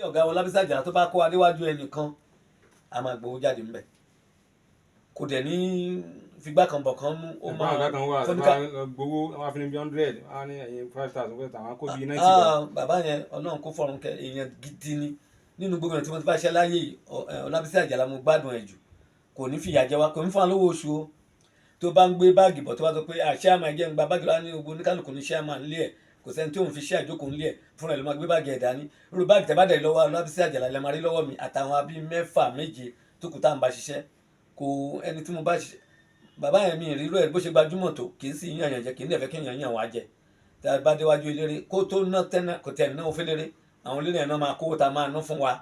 Ọ̀gá wọn Lábísí Àjàlá tó bá kó wa déwájú ẹnìkan, a máa gbowó jáde ńbẹ̀, kò dẹ̀ ní figbá kan bọ̀ kan mú ó Ẹ̀gbọ́n máa ọ̀gá kan wà tó fóníkà bá lọ gbowó, wọn á fi ní bí 100, wọn á ní ẹ̀yìn 5,000 fún àwọn kó bí 90 lọ. Ah, bàbá yẹn, Ọlọ́run kó fọ̀run kẹ́, èèyàn gidi ni. Nínú gbogbo ẹ̀ tí wọ́n ti bá ṣe láyé yìí, Ọlábísí Àjàlá, mo gbádùn ẹ̀ jù. Kò ní fìyà jẹ wá, kò ní fún wa lówó oṣù o. Tó bá ń gbé báàgì bọ̀, tó bá sọ pé àṣẹ àmà ẹ̀jẹ̀ ń gba báàgì lọ́wọ́ ní gbogbo oníkálukú ní ṣé àmà ńlé ẹ̀, kò sẹ́ni tí òun fi ṣe àjókòó ńlé ẹ̀, fúnra ẹ̀ ló máa gbé báàgì ẹ̀ dání. Irú báàgì tẹ́ bá dẹ̀ lọ́wọ́ Ọlábísí Àjàlá lẹ́ máa rí lọ́wọ́ mi àtàwọn abí mẹ́fà méje tó kù tá à ń bá ṣiṣẹ́. Kò ẹni tí mo bá ṣiṣẹ́, bàbá yẹn, mi ìrírú ẹ̀ bó ṣe gbajúmọ̀ tó, kì í sì yàn yàn jẹ, kì í dẹ̀ fẹ́ kí yàn yàn wá jẹ. Tí a bá déwájú eléré kó tó ná tẹ́nà, kò tẹ̀ náà fẹ́lẹ́rẹ́, àwọn eléré yẹn náà máa kówó ta máa ná fún wa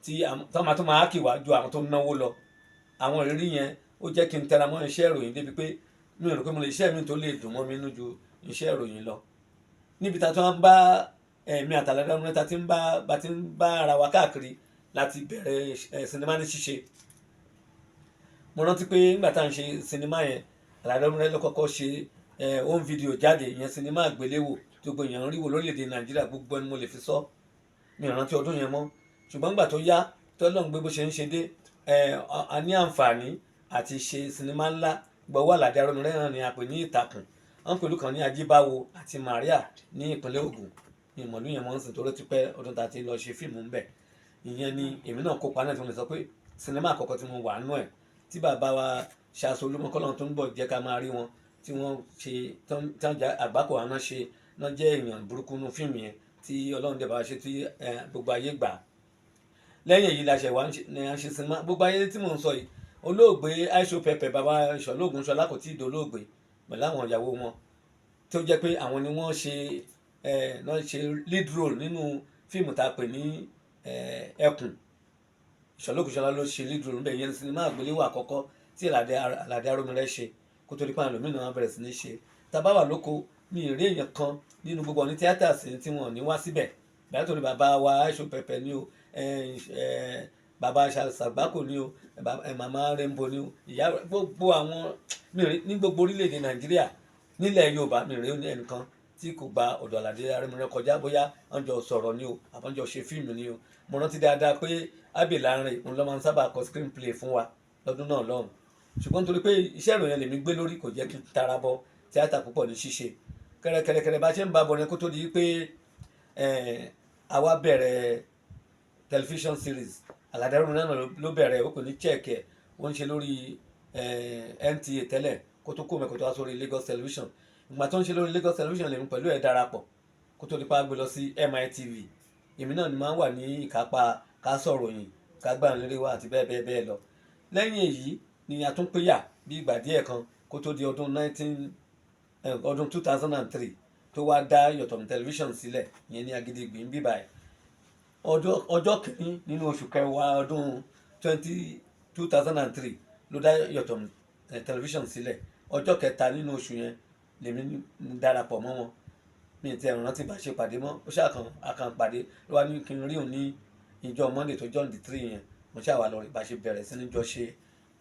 tí tó máa tó máa kì wá ju àwọn tó ń náwó lọ. Àwọn ìrírí yẹn ó jẹ́ kí n tẹra mọ́ iṣẹ́ ìròyìn débi pé mi ò rò pé mo lè iṣẹ́ mi tó lè dùn mọ́ mi nínú ju iṣẹ́ ìròyìn lọ. Níbi tá a tún bá ẹ̀mí àtàlẹ́dá ta ti ń bá bá ti ń bá ara wa káàkiri láti bẹ̀rẹ̀ sinimá ní ṣíṣe. Mo rántí pé nígbà tá à ń ṣe sinimá yẹn, Àlàdé Ọmọdé ló kọ́kọ́ ṣe home video jáde, ìyẹn sinimá àgbéléwò tó gbogbo èèyàn ń rí wò lórílẹ̀‐èdè Nàìjíríà. Gbogbo ẹni mo lè fi sọ, mi ò rántí ọdún yẹn mọ́. Ṣùgbọ́n nígbà tó yá, tọ́lọ́run gbé bó ṣe ń ṣe dé, a ní àǹfààní àti ṣe sinimá ńlá gbọ́wọ́ Àlàdé Arọ́mọrẹ́ náà ni a pè ní Ìtàkùn. Wọ́n pẹ̀lú kan ní Ajíbáwo àti Maria ní ìpínlẹ̀ Ògùn. Ní ìmọ̀lú yẹn mọ́ ń sìn tó ti pẹ́ ọdún tá a ti lọ ṣe fíìmù ńbẹ̀. Ìyẹn ni èmi náà kópa náà tí mo lè sọ pé sinimá àkọ́kọ́ tí mo wà nínú ẹ̀, tí bàbá wa Ṣàṣọ Olúmọkọ́lọ́run tó ń bọ̀ jẹ́ ká máa rí wọn, tí wọ́n ṣe tán jẹ́ àgbákò àná ṣe náà, jẹ́ èèyàn burúkú nínú fíìmù yẹn, tí Ọlọ́run dẹ̀ bá wa ṣe tí gbogbo ayé gbà á. Lẹ́yìn èyí la ṣe wá ní à ń ṣe sinimá gbogbo ayé tí mò ń sọ yìí. Olóògbé Aisho Pẹpẹ, bàbá Ìṣọ̀lóògùn Ṣọlá, kò tí ì dolóògbé, pẹ̀lú àwọn ìyàwó wọn tó jẹ́ pé àwọn ni wọ́n ṣe ẹ náà ṣe lead role nínú fíìmù tá a pè ní Ẹkùn. Ìṣọ̀lá Ògúnṣọlá ló ṣe lead role níbẹ̀. Yẹn sinimá àgbéléwò àkọ́kọ́ tí Àlàdé Arómirẹ́ ṣe kó tó di pé àwọn ẹlòmíràn wọn bẹ̀rẹ̀ sí ní ṣe. Tá a bá wà lóko, mi ì rí èèyàn kan nínú gbogbo ní tíátà sí tí wọn ò ní wá síbẹ̀ bẹ́ẹ̀, torí bàbá wa Aisho Pẹpẹ ni o, bàbá Sàgbákò ni o, màmá Rainbow ni o, ìyá gbogbo àwọn mi rí ní gbogbo orílẹ̀-èdè Nàìjíríà, nílẹ̀ Yorùbá, mi rí ẹnìkan tí kò gba ọ̀dọ̀ Àlàdé Arómirẹ́ kọjá, bóyá wọ́n jọ sọ̀rọ̀ ni o àbí wọ́n jọ ṣe fíìmù ni o. Mo rántí dáadáa pé Abbey Lanre òun ló máa ń sábà kọ screenplay fún wa lọ́dún náà lọ́hùn. Ṣùgbọ́n nítorí pé iṣẹ́ ìròyìn lèmi gbé lórí, kò jẹ́ kí n tara bọ tíátà púpọ̀ ní ṣíṣe. Kẹ́rẹ́kẹ́rẹ́kẹ́rẹ́ bá ṣe ń bá bọ̀ ní kó tó di pé àwa bẹ̀rẹ̀ television series. Àlàdé Arómirẹ́ náà ló bẹ̀rẹ̀, ó kò ní check ẹ̀. Ó ń ṣe lórí NTA tẹ́lẹ̀ kó tó kó mẹ́kọ̀ọ́ tó wá sórí Lagos Television. Ìgbà tó ń ṣe lórí Lagos Television lèmi pẹ̀lú ẹ̀ darapọ̀ kó tó di pa gbé lọ sí MITV. Èmi náà ni máa ń wà ní ìkápá ká sọ̀rọ̀ yìí, ká gbà ń lérè wá àti bẹ́ẹ̀ bẹ́ẹ̀ bẹ́ẹ̀ lọ. Lẹ́yìn èyí ni a tún péyà bí ìgbà díẹ̀ kan kó tó di ọdún 19 ọdún 2003 tó wá dá Yọ̀tọ̀mí Television sílẹ̀, ìyẹn ní Agidigbi ń bíbá ẹ̀. Ọjọ́ kìíní nínú oṣù kẹwàá ọdún 2003 ló dá Yọ̀tọ̀mí Television sílẹ̀. Ọjọ́ kẹta nínú oṣù yẹn lèmi darapọ̀ mọ́ wọn. Mi ti ẹ̀rọ rántí bá ṣe pàdé mọ́. Ó ṣàkàn àkàn pàdé ló wá ní kí n rí òun ní ìjọ Monday tó jọ́ the 3 yẹn. Mo ṣáà wà lọ rí bá ṣe bẹ̀rẹ̀ sí ní jọ ṣe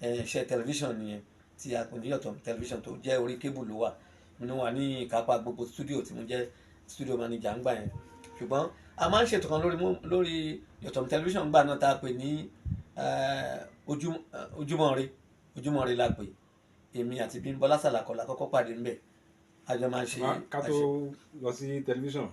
iṣẹ́ tẹlifíṣàn nìyẹn tí a pè ní Yọ̀tọ̀mí Television, tó jẹ́ orí cable ló wà. Mo wà ní ìkápá gbogbo studio tí mo jẹ́ studio manager ń gbà yẹn. Ṣùgbọ́n a máa ń ṣètò kan lórí Yọ̀tọ̀mí Television gbà náà tá a pè ní Ojúmọ́ Ire. Ojúmọ́ Ire la pè. Èmi àti Bímbọ́lá Sàlàkọ́ la kọ́kọ́ pàdé ńbẹ̀, a jọ máa ń ṣe. Ká tó lọ sí tẹlifíṣàn.